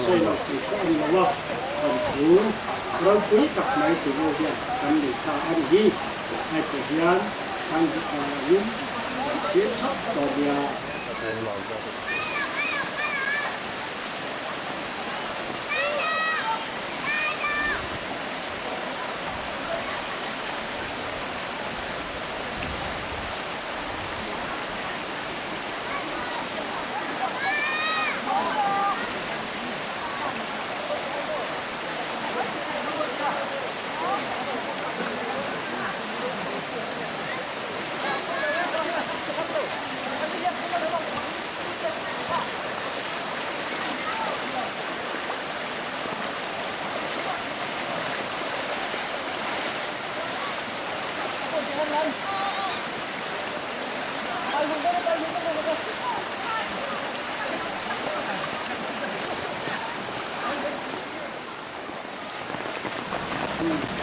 sawi lo tih pawh a ni lo a, thawnthu ropui tak mai tilo hian kan nei ta a ni hi. Hei pawh hian kan duhthawh kan thlir thap tawh nia.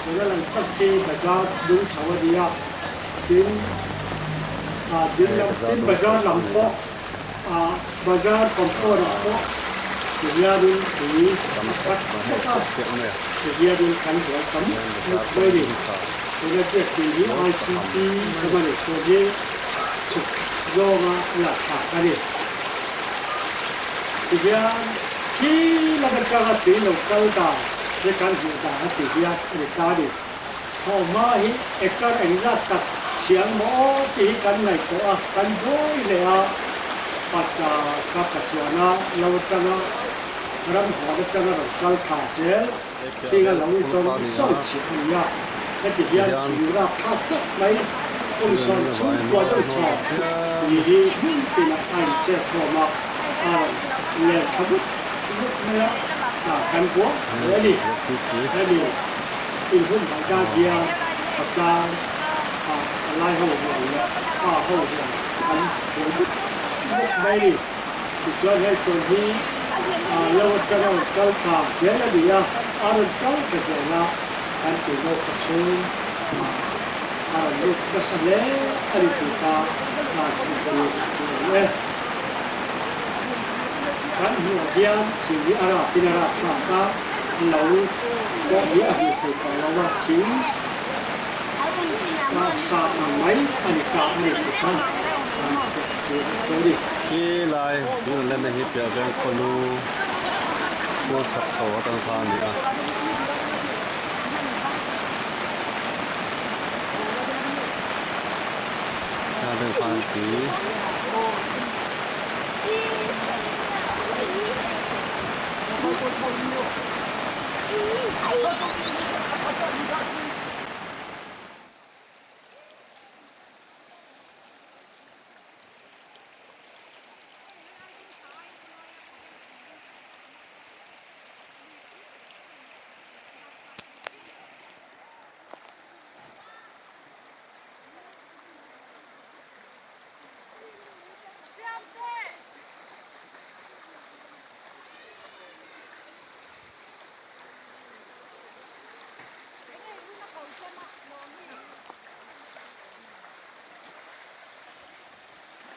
Tuna lang tak hi bazar lung chho a ni a, tin ah ding lam tin bazar lam pawh ah bazar compound ah pawh ti hianin tui a khat vek a, ti hianin kan buai tam lut mai a ni. Tuna biakinn hi ICT lam a ni tun hi chhuk zawnga lak thlak a ni. Tihian khi lam atanga tui lo kal dan hi kan hmuh dan a ti hian a ni ta a ni. Thlawhhma hi ekar engzat tak chhiang maw aw tih hi kan ngaihtuah a, kan buai leh a, pat ka pathuana lo atanga ramhuan atanga rawn kal thla zel thing a lo zawng zawng chhiah a ni a. Heti hian thing rapthlak tak mai kum sawm chhung tua deuh thaw tui hi hmun tinah a inchep khawm a, a rawn len thla vut vut mai a, kan buang hle a ni. Hemi inhumhal dan hian Patlang ah palai ho hian leh pa ho hian kan buai vut vut mai a ni. Tichuan hei tun hi lo atanga rawn kal thla zel a ni a, a rawn kal ta zel a. Kan tih deuh kha chu a rawn lut nasa hle a ni tih kha chhun tur chu a ni e. Kan hmuh hian thing hi a rap in a rap thlak a, lo pawh hi a hmuh theih tawh lo a, thing a sa ang mai a ni ta a ni tih kha hriat tur chu a ni. Khi lai tun an lenna hi piah veng khawlu school chhak chho atang kha a ni a. Piah veng khan tui.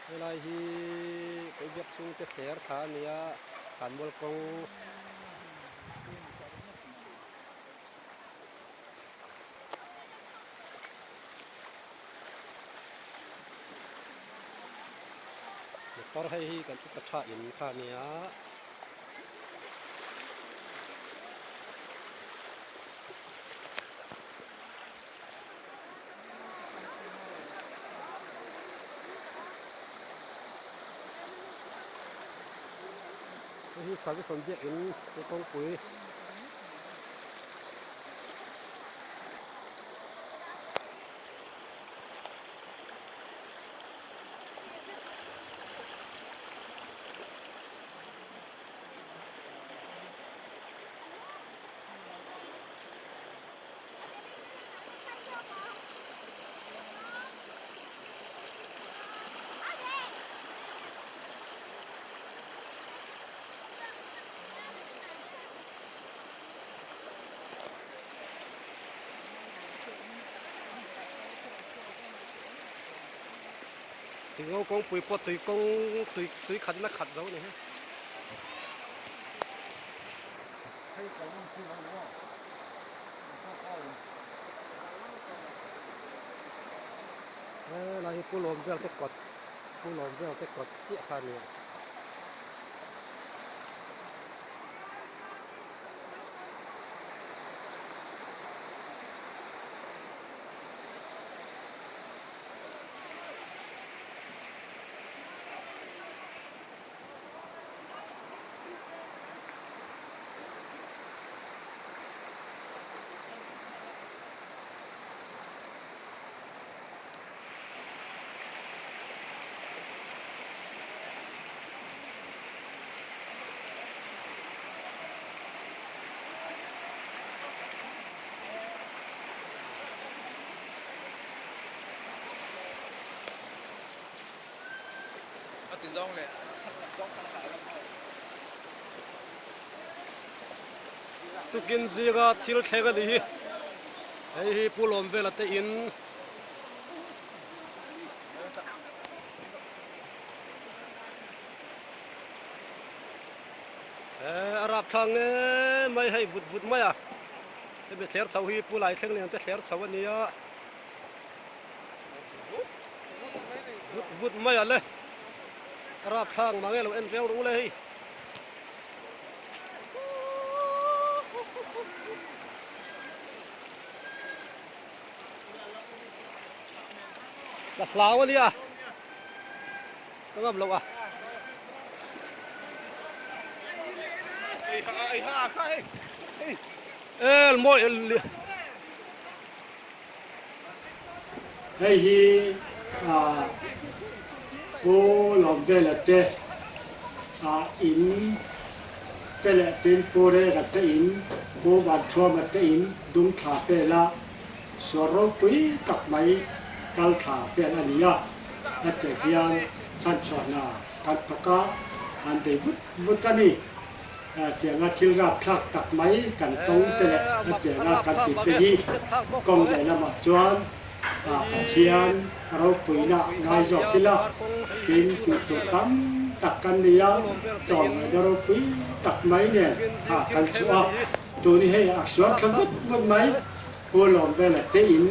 Helai hi Keibiak chhungte thler thla a ni a, Kanmual kawng motor hei hi kan upa tha in kha a ni a. Hei hi service an biakin he kawngpui. Tingo kawngpui pawh tui kawng tui tui khat in a khat zo a ni hi. Helai hi Pu Lawm vel te kawt Pu Lawm vel te kawt chiah kha a ni a. Tukin zinga thil thleng a ni hi. Hei hi Pu Lawmvela te in a rap thlang nge mai hei vut vut mai a. Hemi thler chho hi Pu Laithleng lian te thler chho a nia. Vut vut mai a le. A rap thlang mange lo en reu ru le hei. Ka hlau a nia. Ka ngam loh a. El mawi Hei hi Pu Lawmvela te in te leh tin Pu Rera te in, Pu Vanthuama te in dung thla vela sual ropui tak mai kal thla vel a ni a. Hetiang hian chhanchhuahna kan thawk a, an bei vut vut a ni. Hetianga thil rapthlak tak mai kan tawng te leh hetianga kan ti te hi kawng lehlamah chuan Pathian ropuina ngai zawk ila tin tih tur tam tak kan nei a, tlawmngaihna ropui tak mai nen kha kan chhuah a. Tun hi hei a suar thla vut vut mai. Pu Lawmvela te in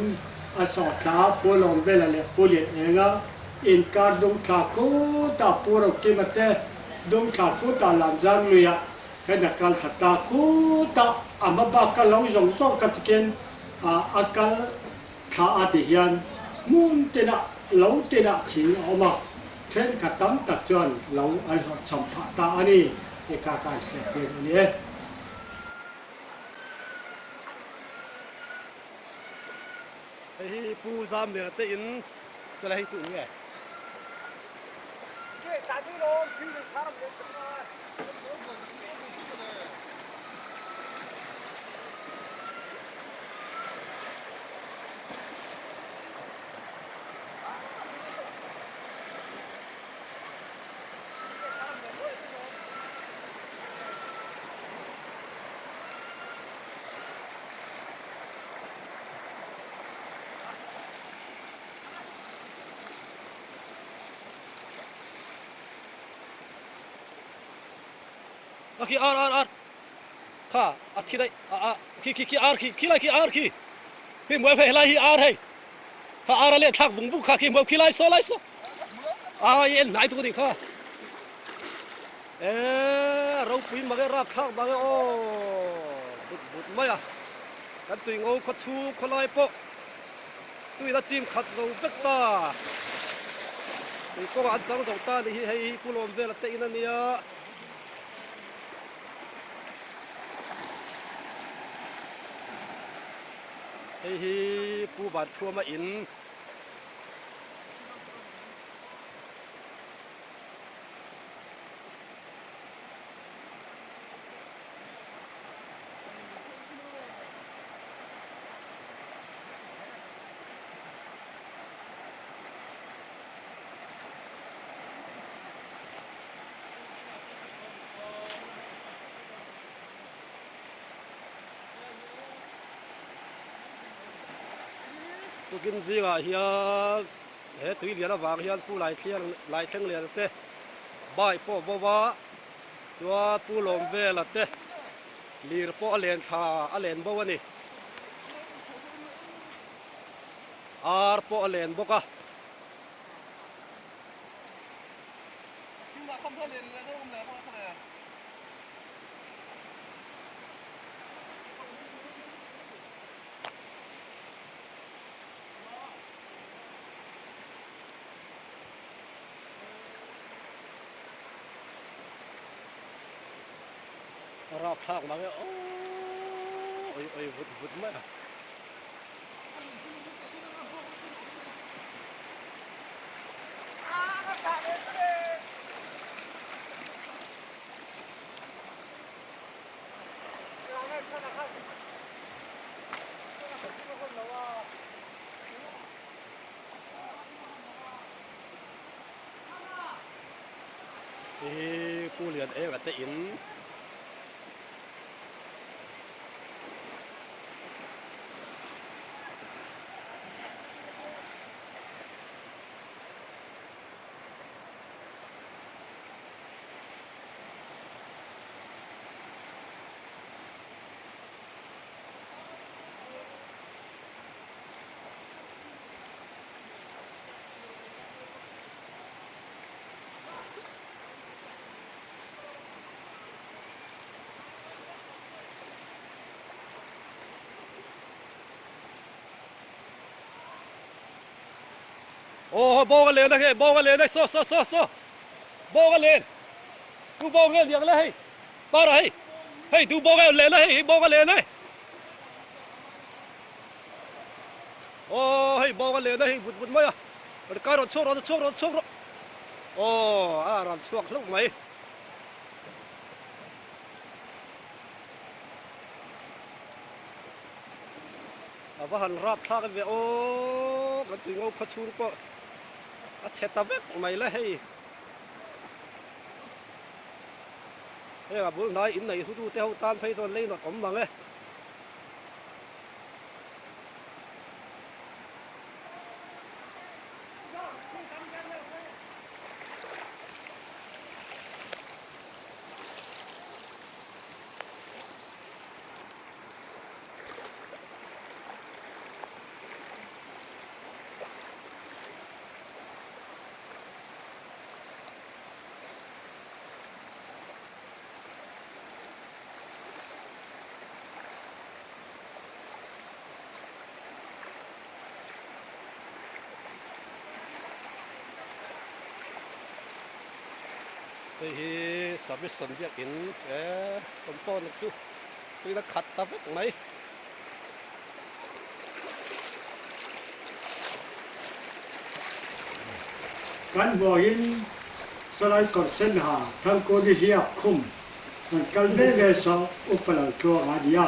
a sawh thla a, Pu Lawmvela leh Pu Lianenga inkar dung thla kutah Pu Rokima te Dung thla kutah Lamzang luiah hian a kal thla ta kutah a hma bak ka lo zawng zawng ka tikin a kal thla a ti hian hmun tinah lo tinah thing a awm a, thenkhat tam tak chuan lo an hlawhchham phah ta a ni tih kha ka han hriat tir a ni e. Hei hi Pu Zamliana te in ka la hei tu nge. A khi ar ar ar kha a thi daih a a khi khi khi ar khi khi lai khi ar khi khi muai hei helai hi ar hei kha ar a let thlak vung vung kha khi muai khi lai saw lai saw a i en hnai tuk a nih kha e ropui mang e rapthlak mang e aw but but mai a kan tui ngo khaw chhung khawlai pawh Tuin a chim khat zo vek ta. Tui kawngah an chang zo ta a nih hi, hei hi Pu Lawmvela te in a nia. Hei hi Pu Vanthuama in. Tukin zingah hian he tui lian avang hian Pu Laithleng Lian te bike pawh bo va chuan Pu Lawmvela te. Lir pawh a len thla a len bo a ni. Ar pawh a len bawk a. A rap thlak mang e aww oi oi vut vut mai a. Hi Pu Lian Enga te in. Aw bawng a len a hei bawng a len a saw saw saw saw bawng a len tu bawng nge niang le hei para hei hei tu bawng a len a hei hei bawng a len e Aw hei bawng a len a hei vut vut mai a rawn kai rawn chhuak rawn chhuak rawn chhuak rawh aw a rawn chhuak hlauh mai. A va han rap thlak ve aw kan tui ngo khaw chhung pawh a chhe ta vek mai le hei. Heng a bul hnai in nei hutu te ho tan phei chuan lei nawt awm mang e. Hei hi service an biakin he compound chu tuina khat ta vek mai. Kan hmuahin Salai Kawrsen ha Thangkawni hliap khum an kal ve ve saw upa lo tluang a nia.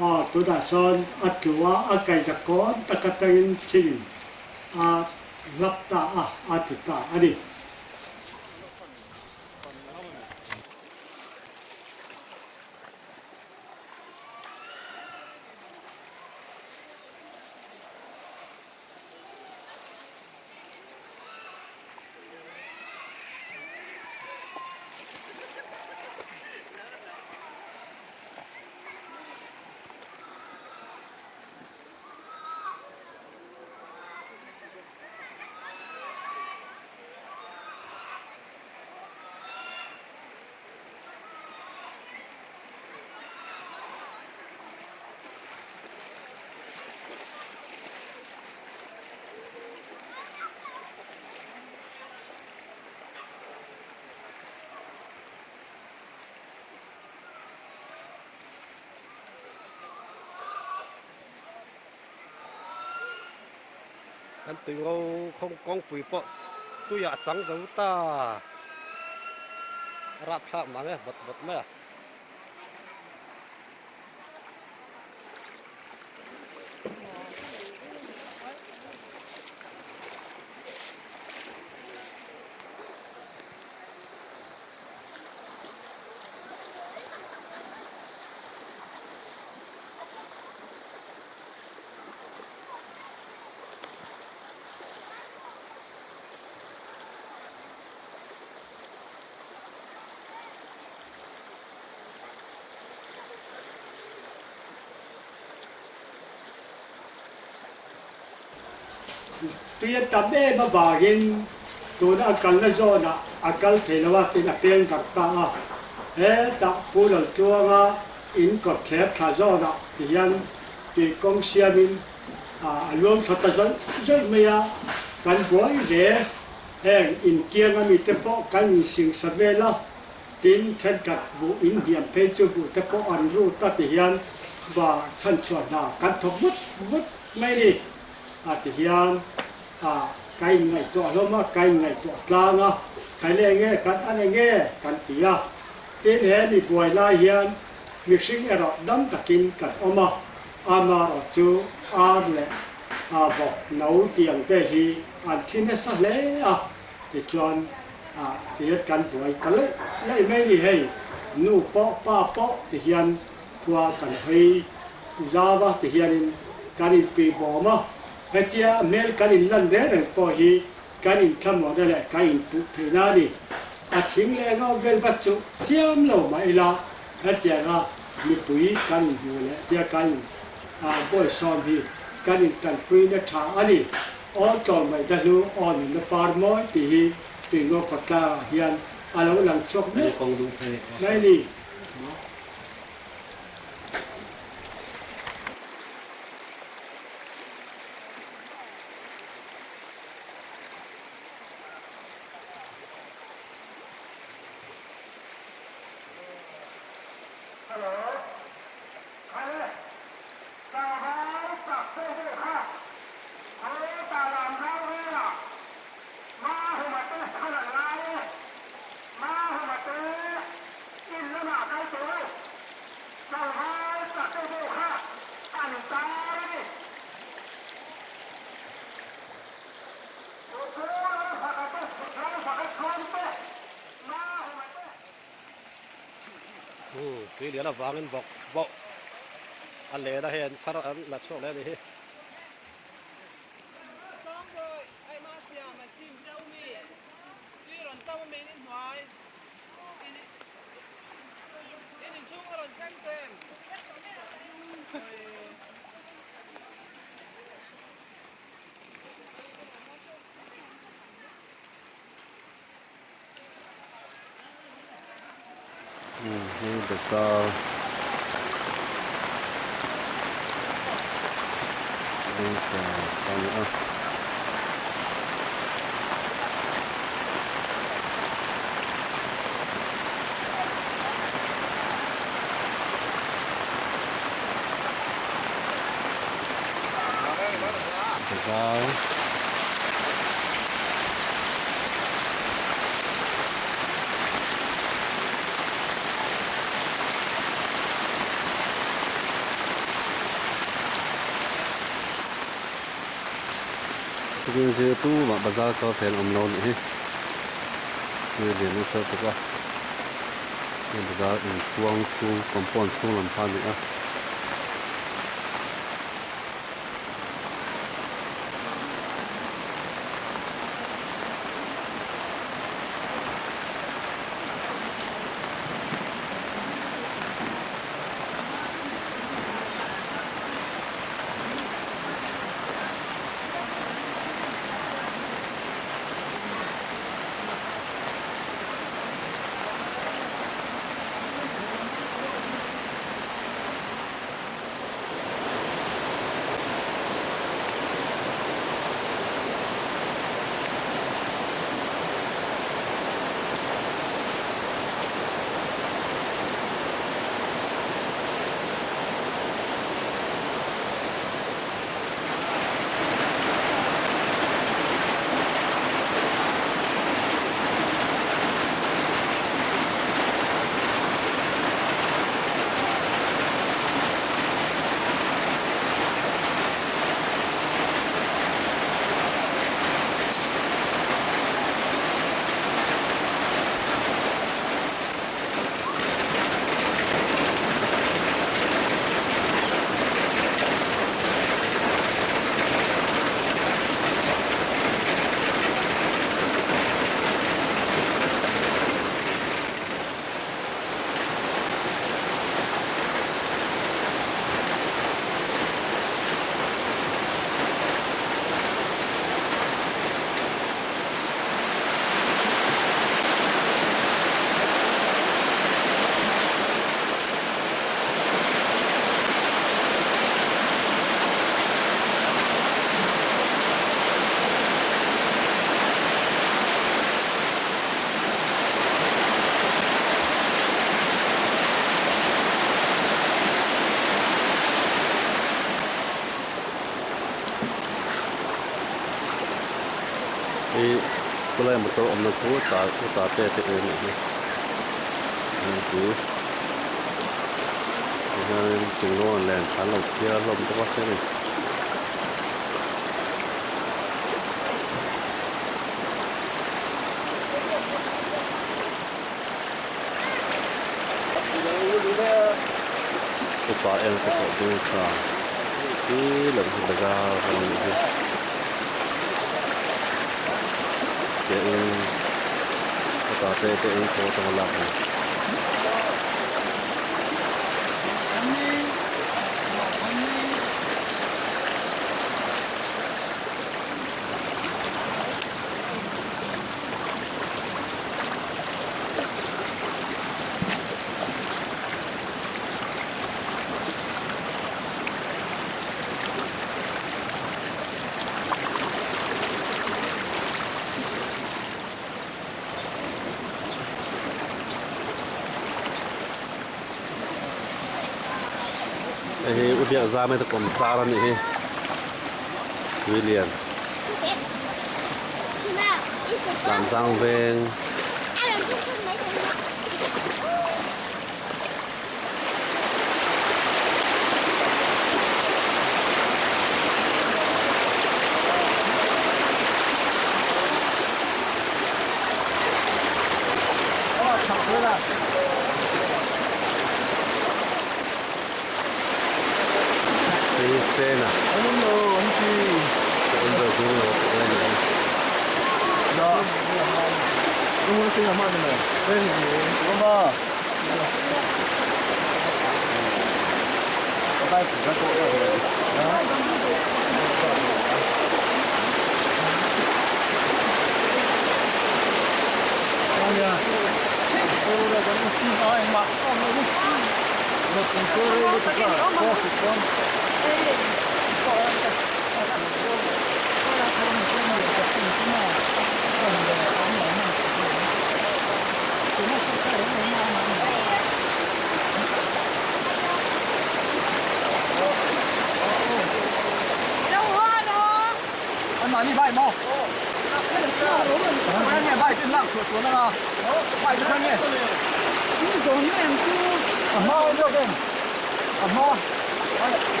Aw tunah sawn a tlu a, a kaihza kawn tak atangin thingin a hlap ta a, a tlu ta a ni. Kan tui ngo khawng kawngpui pawh tuiah a chang zo ta a rapthlak mang e vawt vawt mai a. Tui a tam em avangin tuna a kalna zawnah a kal thei lo a tiin a peng darh ta a. Hetah Pu Laltluanga in kawt thler thla zawnah ti hian tui kawng siamin a luang thla ta zawih zawih mai a, kan buai hle. Heng inkiang ami te pawh kan insingsa vel a, tin thenkhat buh inhniam phei chu buh te pawh an rut a ti hian va chhanchhuah hna kan thawk vut vut mai ni a ti hian a ka inngaihtuah hlawm a, ka inngaihtuah tlang a, khaile enge kan an enge kan ti a, tin he mi buai lai hian mihring erawh dam takin kan awm a, amarawh chu ar leh a vawk no tiang vel hi An thi nasa hle a, tichuan tihian kan buai ta laih laih mai ni hei, nu pawh pa pawh tihian khua kan hawi zau a tihianin kan inpui bawm a, hetia hmel kan inlan reng reng pawh hi kan inthlamuahna leh kan inpuh theihna a ni. A thing leh ngau vel va chuh chiam lo mah ila hetianga mipui kan inhmuh leh tia kan in bawisawm hi kan intanpuina tha a ni. Aw tlawm mai ta hlu aw nunna par mawi tih hi Tuingo khawtlangah hian a lo lang chhuak mek mai ni. Tui lian avangin bawk bawk a len a hei an chhar an la chhuak leh a nih hi. Hei bazar lengtha a ni a. Bazar. Tukin zir tu mah bazar kal thei an awm lo nih hi tui lian nasa tuk a hei bazar inchhuang chhung compound chhung lam kha a ni a. Khulai motor awmna khu ta uta te te in anih hi lungpui tihianin chunglawn len an lo thiar hlawm bawk a hemi. Upa eng te pawh ding tha hi lo hi bazar a nih hi ke in upa te te in khaw atanga lak a ni. Hei hi u biak zam te kawm char a nih hi William. Tlangzang veng. Hei hi Sena.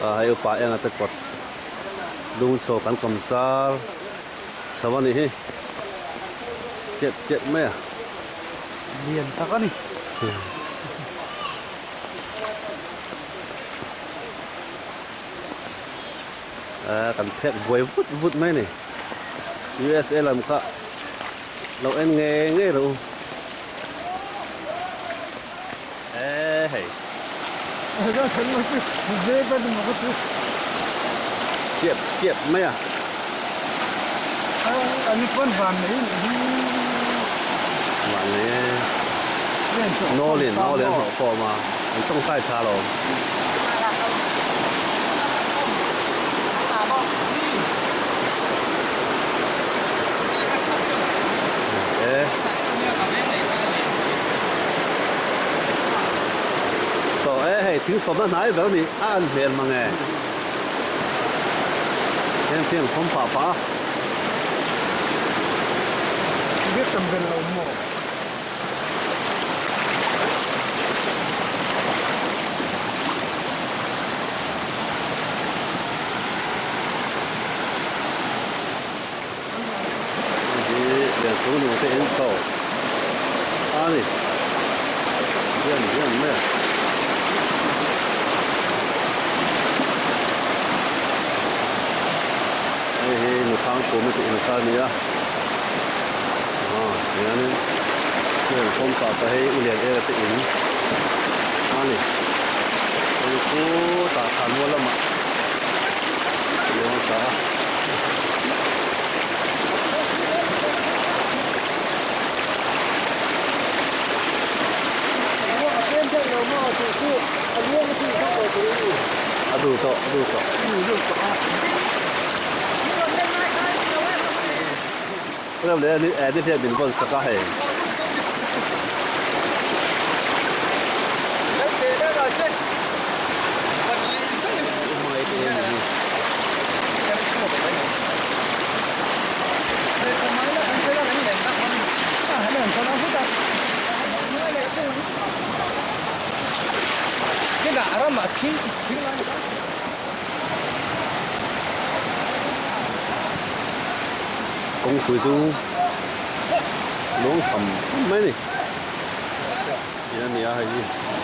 Hei upa enga te kawt lung chho kan kawm char chho a nih hi chep chep mai a. Lian tak a ni. Kan phek buai vut vut mai a ni. USA lam kha lo en ngei ngei rawh u. E hei. Chiap chiap mai a. Van nei e. Nawlin nawlin an hlawh khawm a. An tawngtai tha lo. E. Tawh e hei thing fawm a hnai ber a ni a an hmel mang e. Heng thing an fawm pah pah a. Hei hi lianchung nu te in chho a ni hian hian mai a. Hei hi nuthang kum a tih in kha a ni a aw tihianin heng kawngka te hi u lian ela te in a ni hei chu tah thlan mual lamah a lo ang ta a. A duh tawh a duh tawh. Reuh leh a ni hian min vawn sak a hei. Kawngpui chu luang tham mai a ni. In a ni a hei hi.